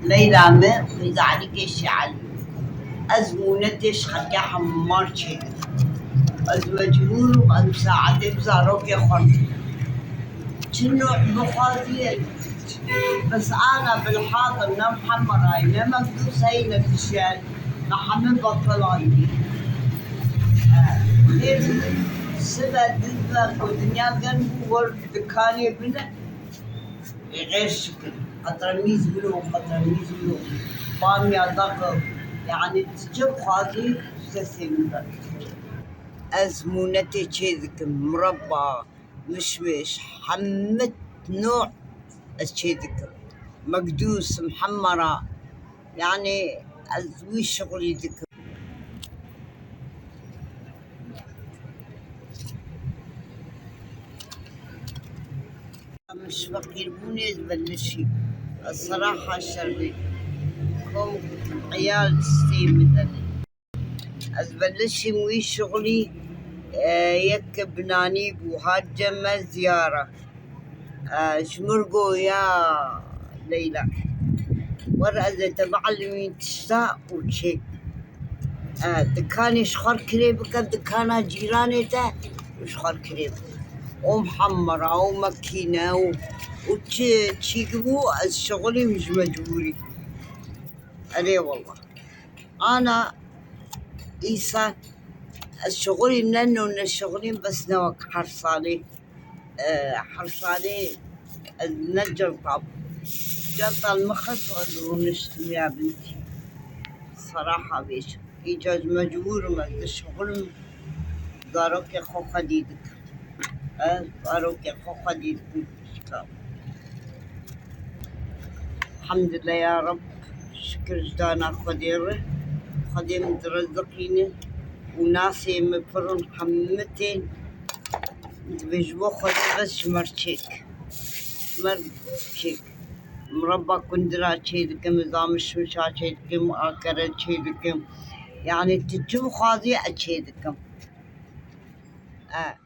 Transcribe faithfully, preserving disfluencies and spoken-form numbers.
Leyla me, xwîzanîkê şiel. Ez mûnetê ji xelkê hemar çêdikim. Ez mecbûr im, em saetê bi zarokê xwe re. Çi nû bixwazî, bes ana bilhazir, ne Muhammed Ray, ne Mekdûs heyne kişel, me hemî betelan dî. Xêr, sibe diz be ku dinya germ bû, wer dikanê bine. Xêr şikir. Qetremîz bû, qetremîz bû. Bamya daqil. Yani çi bixwazî, destê min de. Ez mûnetê çê dikim, mureba, mişmiş, hemî nû ez çê dikim. Mekdûs, mihemera, yani ez wî şixulî dikim. Em ji feqîrbûnê dibelişî. Ez seraha şermê. Kom eyal distê min de ne. Ez belişîm wî şixulî, e, yek binanî bû, hat cem me ziyara. E, ji min got ya Leyla, wer ez ê te bielîmîm tişta û çêk. E, dikanê ji xwe kirê bike, dikana cîranê te û ji xwe kirê bike. O mihemera, o mekîne û, û çi çîk bû, ez şixulîm ji mecbûrî. Erê wallah. Ana îsa ez şixulîm ne nû ne şixulîm, bes ne wek her salê. E, her salê ez ne celta bûm. Celta li min xist, ez rûniştim ya bintî. Seraha bêjim. Îca ez mecbûr im, ez dişixulim, zarokê xwe xwedî dikim. Ez zarokê xwe xwedî dikim. Elhamdulillah ya Reb, şikir ji dana Xwedê re. Xwedê min direziqîne û nasê min pir in, hemî tên. Dibê ji bo Xwedê bes ji me re çêk. Ji me re çêk. Mireba kundira çê dikim, zamişmişa çê dikim, akere çê dikim. Yani tu çi bixwazî ez çê dikim. E.